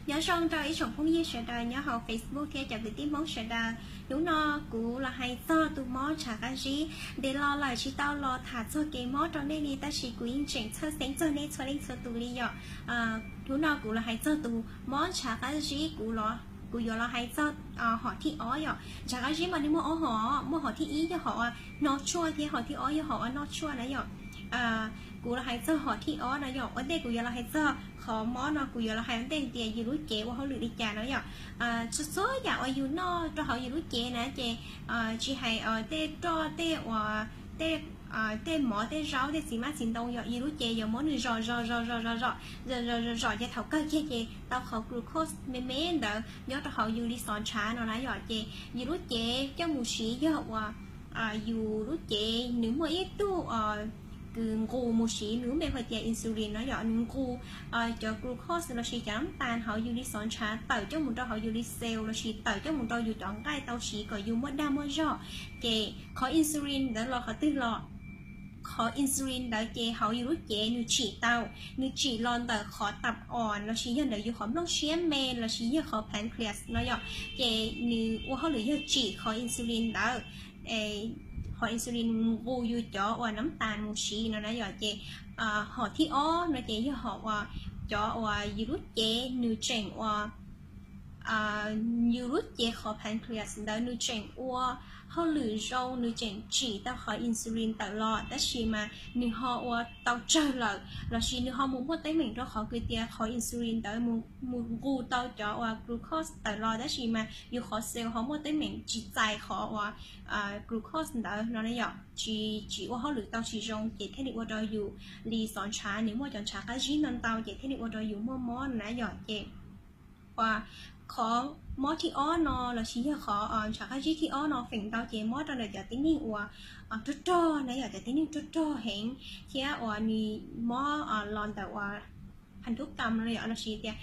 Nyob zoo rau ib tsoom phooj ywg sawv daws nyob hauv Facebook thiab cov kwv tij Hmoob sawv daws. Hnub no kuv los hais txog tus mob ntshav qab zib. Ntev los lawm tsis tau los tham txog kev mob rau nej li, tab sis kuv yeej tseem txhawj xeeb txog nej txhua leej txhua tus li yom. Hnub no kuv los hais txog tus mob ntshav qab zib, kuv yuav los hais txog hom thib ob yom. Ntshav qab zib mas nws muaj ob hom, muaj hom thib ib yog hom uas hno tshuaj thiab hom thib ob yog hom uas noj tshuaj na yom. Kuv los hais txog hom thib ob no yom. Ua ntej kuv yuav los hais txog qhov mob no, kuv yuav los hais ua ntej tias yus lub cev ua hauj lwm li cas no yom. Txhua txhua yam uas yus noj rau hauv yus lub cev na ces tsis hais tej roj, tej uas tej tej mov, tej zaub, tej txiv mab txiv ntoo yom, yus lub cev yuav muab nws zom zom zom zom zom zom zom zom zom ces thaum kawg kiag ces tau qhov glucose me me ntawd nyob rau hauv yus li xov ntshav no na yom. Ces yus lub cev coj mus siv yog uas yus lub cev nws muaj ib tug kws nqus mus siv, nws lub npe hu tias insulin no yom. Nws nqus cov glucose lossis cov nab tas hauv yus li xov ntshav tawm coj mus rau hauv yus li cell lossis tawm coj mus rau yus cov nqaij tau siv kom yus muaj dag muaj zog. Ces qhov insulin ntawd los qhov twg los? Qhov insulin ntawd ces hauv yus lub cev nws tsim tau, nws tsim los ntawm qhov tab os lossis yog ntawm yus qhov nplooj siab me lossis yog qhov pancreas no yom. Ces nws ua hauj lwm yog tsim qhov insulin ntawd, qhov insulin nqus yus cov uas nab tas mus siv no na yom. Ces hom thib ob no ces yog hom uas cov uas yus lub cev nws tseem ua yus lub cev qhov pancreas ntawd nws tseem ua hauj lwm zoo, nws tseem tsim tau qhov insulin tawm los, tab sis mas nws ho ua tau tsawg lawm lossis nws ho mus muaj teeb meem rau qhov kws tias qhov insulin ntawd mus nqus tau cov uas glucose tawm los, tab sis mas yus qhov cell ho muaj teeb meem tsis txais qhov uas glucose ntawd no na yom, tsis tsis ua hauj lwm tau tsis zoo ces thiaj li ua rau yus li xov ntshav nws muaj cov ntshav qab zib ntau ntau ces thiaj li ua rau yus muaj mob no na yom. Ces uas qhov mob thib ob no lossis yog qhov ntshav qab zib thib ob no feem ntau ces mob rau ntawm cov tib neeg uas rog rog na yom, cov tib neeg rog rog heev thiab uas nws mob los ntawm uas phan thub kam no yom, lossis tias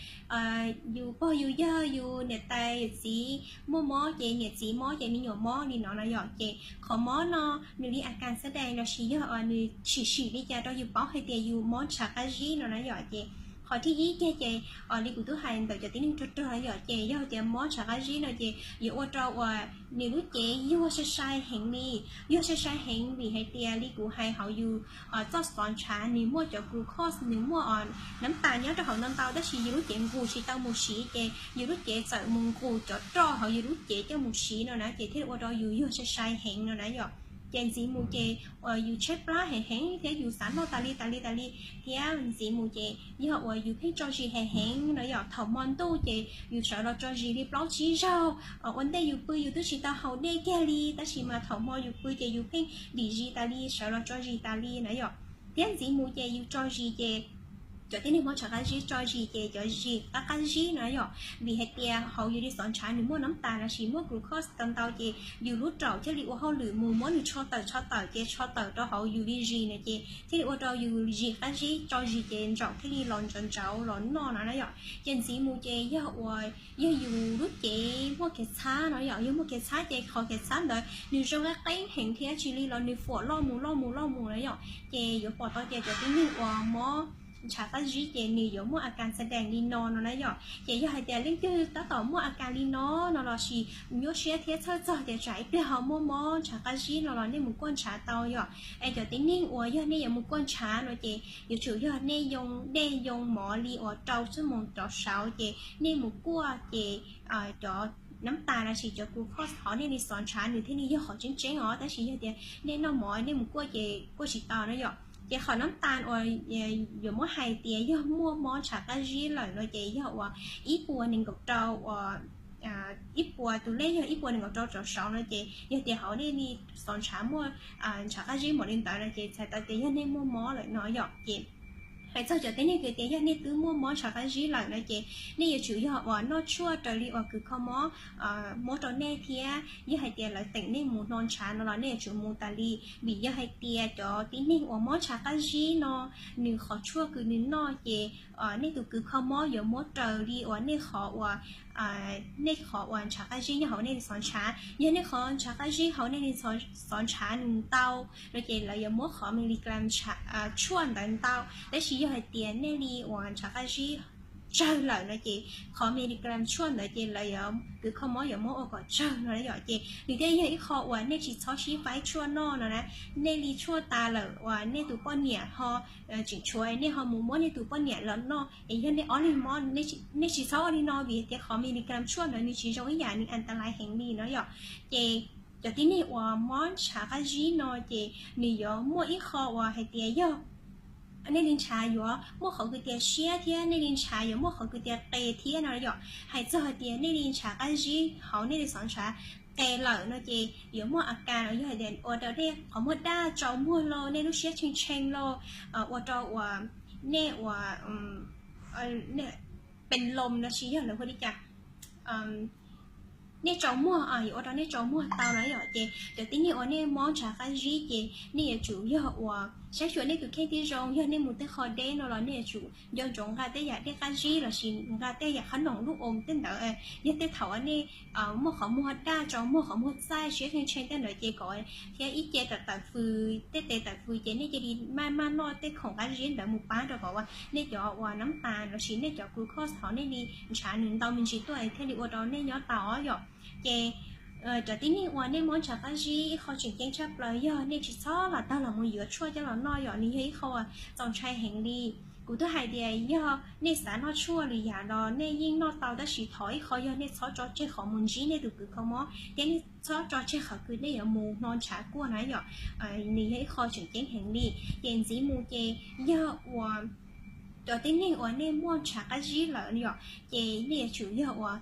yus pog yus yawg yus niam tais yawm txiv muaj mob ces niam txiv mob ces me nyuam mob li no na yom. Ces qhov mob no nws li a kas xab dais lossis yog uas nws sim sim li cas rau yus paub hais tias yus mob ntshav qab zib no na yom. Ces qhov thib ib kiag ces li kuv twb hais ntawm cov tib neeg rog rog yom, ces yog tias mob ntshav qab zib no ces yuav ua rau uas nws lub cev yuag sai sai heev li, yuag sai sai heev vim hais tias li kuv hais hauv yus txoj xov ntshav nws muaj cov glucose, nws muaj nab tas nyob rau hauv ntau ntau, tab sis yus lub cev nqus tsis tau mus siv ces yus lub cev txawm mus nqus cov roj hauv yus lub cev coj mus siv no na ces thiaj li ua rau yus yuag sai sai heev no na yom. Ces ntxiv mus ces yus tshaib plab heev heev thiab yus xav noj tas li tas li tas li, thiab ntxiv mus ces yog uas yus pheej tso zis heev heev no yom. Thaum hmo ntuj ces yus sawv los tso zis li plaub tsib zaug, ua ntej yus pw yus twb tsis tau haus dej kiag li, tab sis mas thaum hmo yus pw ces yus pheej dim zis tas li, sawv los tso zis tas li na yom. Thiab ntxiv mus ces yus tso zis ces cov tib neeg mob ntshav qab zib tso zis ces cov zis qab qab zib no yom, vim hais tias hauv yus li xov ntshav nws muaj nab tas lossis muaj glucose tau ntau ces yus lub raum thiaj li ua hauj lwm mus muab nws tsho tawm tsho tawm ces tsho tawm rau hauv yus li zis no ces thiaj li ua rau yus zis qab zib, tso zis ces ntsaum thiaj li los ntsaum ntsaum los noj no na yom. Ces ntxiv mus ces yog uas yog yus lub cev muaj kev txhab no yom, yog muaj kev txhab ces qhov kev txhab ntawd nws zoo qab qeeb heev thiab tsis li los nws fuam loj mus loj mus loj mus na yom. Ces yuav pom tau tias cov tib neeg uas mob ntshav qab zib ces nws yuav muaj a kas xab dais li no no na yom. Ces yog hais tias leej twg tab tom muaj a kas li no no lossis nyuaj siab thiab txhawj txog tias tsam ib pliag ho muaj mob ntshav qab zib no los nej mus kuaj ntshav tau yom. Es cov tib neeg uas yog nej yuav mus kuaj ntshav no ces yuav tsum yog nej yoo dej yoo mov li uas rau xuab moos rov saud ces nej mus kuaj ces cov nab tas lossis cov glucose hauv nej li xov ntshav nws thiaj li yog qhov tseeb tseeb os. Tab sis yog tias nej noj mov nej mus kuaj ces kuaj tsis tau na yom. Ces qhov nab tas uas yuav muab hais tias yog muaj mob ntshav qab zib lawm no ces yog uas ib puas nees nkaum rau uas ib puas, tus lej yog ib puas nees nkaum rau rov saud no ces yog tias hauv nej li xov ntshav muaj ntshav qab zib npaum li ntawd no ces txhais tau tias yog nej muaj mob lawm no yom. Ces hais txog cov tib neeg kws tias yog nej twb muaj mob ntshav qab zib lawm no ces nej yuav tsum yog uas noj tshuaj raws li uas kws kho mob muab rau nej thiab yog hais tias lawv teem nej mus hno ntshav no los nej yuav tsum mus tas li, vim yog hais tias cov tib neeg uas mob ntshav qab zib no nws qhov tshuaj kws nws noj ces nej tus kws kho mob yuav muab raws li uas nej qhov uas nej qhov uas ntshav qab zib nyob hauv nej xov ntshav. Yog nej qhov ntshav qab zib hauv nej li xov ntshav nws ntau no ces lawv yuav muab qhov miligram tshuaj ntawd ntau. Tab sis yog hais tias nej li uas ntshav qab zib tsawg lawm no ces qhov milligram tshuaj ntawd ces lawv yuav, kws kho mob yuav muab ua kom tsawg no yom. Ces nws thiaj yog ib qho uas nej tsis txhob sib faib tshuaj noj no na. Nej li tshuaj tas lawm uas nej tus poj niam ho tseem tshuav, nej ho mus muab nej tus poj niam los noj es yog nej ob leeg mob. Nej tsis txhob ua li no vim tias qhov milligram tshuaj ntawd nws tsis zoo ib yam, nws antalais heev li no yom. Ces cov tib neeg uas mob ntshav qab zib no ces nws yuav muaj ib qho uas hais tias yog nej li ntshav yuav muaj qhov kws tias siab thiab nej li ntshav yuav muaj qhov kws tias qe thiab no yom. Hais txog hais tias nej li ntshav qab zib hauv nej li xov ntshav qe lawm no ces yuav muaj a kas los yog hais tias ua rau nej qhov muag daj, tsaus muag lauj, nej lub siab tshee tshee lauj, ua rau uas nej uas pes loos los sis yog lawv hu li cas, nej tsaus muag, yuav ua rau nej tsaus muag tau na yom. Ces cov tib neeg uas nej mob ntshav qab zib ces nej yuav tsum yog uas saib xyuas nej tus kheej tib zoo. Yog nej mus tej qho deb no los nej yuav tsum nco ntsoov nqa tej yam dej qab zib los sis nqa tej yam qhob noom lub oos tej ntawd. Yog tej thaum uas nej muaj qhov muag daj, tsaus muag, qhov muag txaij, siab tshee tshee tej ntawd ces kom thiab ib ce tawm tawm fws, tej tes tawm fws ces nej cia li maj maj noj tej khoom qab zib ntawd mus pab rau kom uas nej cov uas nab tas los sis nej cov glucose hauv nej li ntshav nws ntau me ntsis tuaj thiaj li ua rau nej nyob tau yom. Ces cov tib neeg uas nej mob ntshav qab zib ib qho tseem ceeb tshaj plaws yog nej tsis txhob lam tag los mus yuav tshuaj coj los noj yom. Nws yog ib qho uas txaus ntshai heev li. Kuv twb hais tias yog nej xav noj tshuaj li yam los nej yeej noj tau, tab sis thov ib qho yog nej txhob tso tseg qhov mus ntsib nej tus kws kho mob thiab nej txhob tso tseg qhov kws nej yuav mus hno ntshav kuaj na yom. Nws yog ib qho tseem ceeb heev li. Ces ntxiv mus ces yog uas cov tib neeg uas nej muaj ntshav qab zib lawm yom, ces nej yuav tsum yog uas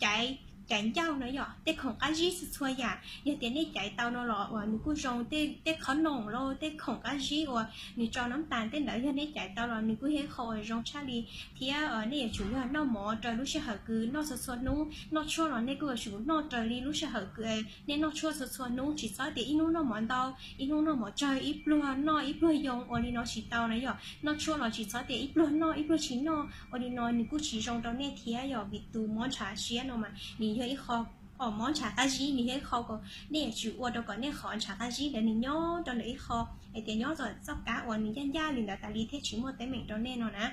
caiv, caiv ncauj no yom, tej khoom qab zib txhua txhua yam. Yog tias nej caiv tau no los uas nws kuj zoo, tej qhob noom los tej khoom qab zib uas nws tso nab tas tej ntawd yog nej caiv tau los nws kuj yog ib qho uas zoo tshaj li. Thiab nej yuav tsum yog noj mov raws lub sij hawm kws noj txhua txhua hnub. Noj tshuaj los nej kuj yuav tsum noj raws li lub sij hawm kws nej noj tshuaj txhua txhua hnub, tsis txhob tias ib hnub noj mov ntau, ib hnub noj mov tsawg, ib pluag noj ib pluag yoo ua li no tsis tau na yom. Noj tshuaj los tsis txhob tias ib pluag noj ib pluag tsis noj ua li no nws kuj tsis zoo rau nej thiab yom. Vim tus mob ntshav siab no mas nws yog ib qho, mob ntshav qab zib nws yog ib qho kom nej yuav tsum ua rau kom nej qhov ntshav qab zib ntawd nws nyob rau ntawm ib qho hais tias nyob txoj kab uas nws ncaj ncaj li ntawd tas li thiab tsis muaj teeb meem rau nej no na.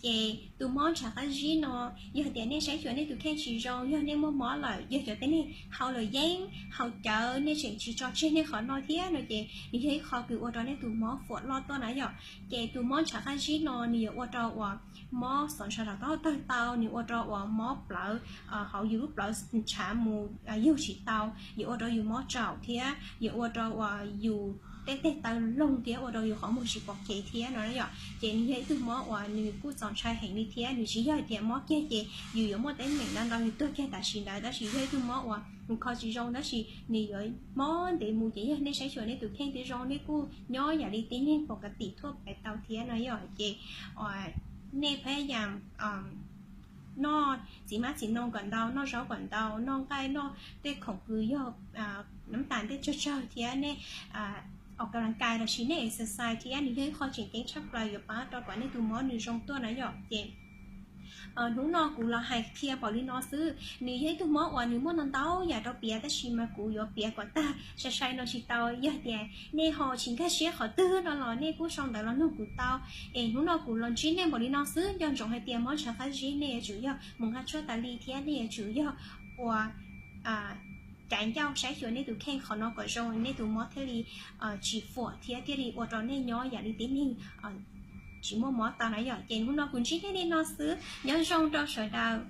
Ces tus mob ntshav qab zib no yog tias nej saib xyuas nej tus kheej tsis zoo, yog nej muaj mob lawm, yog cov tib neeg haus luam yeeb, haus cawv, nej tseem tsis tso tseg nej qhov no thiab no ces nws yog ib qho kws ua rau nej tus mob fuam loj tuaj na yom. Ces tus mob ntshav qab zib no nws yuav ua rau uas mob xov ntshav rau taub tawg tau, nws ua rau uas mob plawv, hauv yus lub plawv ntshav mus yug tsis tau, yuav ua rau yus mob tsaum thiab yuav ua rau uas yus tej teg taw loog thiab ua rau yus qhov muag tsis pom kev thiab no yom. Ces nws yog ib tug mob uas nws kuj txaus ntshai heev li thiab nws tsis yog tias mob kiag ces yus yuav muaj teeb meem ntau ntau yus tuag kiag tam sim ntawd, tab sis yog ib tug mob uas nws kho tsis zoo tab sis nws yuav mob ntev mus ces yog nej saib xyuas nej tus kheej tib zoo nej kuj nyob yam li tib neeg pom ka tim thuaj pais tau thiab no yom. Ces nej pab yam noj txiv hmab txiv ntoo kom ntau, noj zaub kom ntau, noj nqaij, noj tej khoom kws yog nab tas tej tsawg tsawg thiab nej aus ka las kais los sis nej exercise thiab nws yog ib qho tseem ceeb tshaj plaws yuav pab rau kom nej tus mob nws zoo tuaj na yom. Ces hnub no kuv los hais qhia npaum li no xwb, nws yog ib tug mob uas nws muaj ntau ntau yam rau piav tab sis mas kuv yuav piav kom tag sai sai no tsis tau. Yog tias nej ho tsis nkag siab qhov twg no los nej kuj sau ntawv los nug kuv tau. Es hnub no kuv los ntsib nej npaum li no xwb, nco ntsoov hais tias mob ntshav qab zib nej yuav tsum yog mus nqa tshuaj tas li thiab nej yuav tsum yog ua caiv ncauj saib xyuas nej tus kheej qhov no kom zoo nej tus mob thiaj li tsis fuam thiab thiaj li ua rau nej nyob yam li tib neeg tsis muaj mob tau na yom. Ces hnub no kuv ntsib nej li no xwb, nyob zoo rau sawv daws.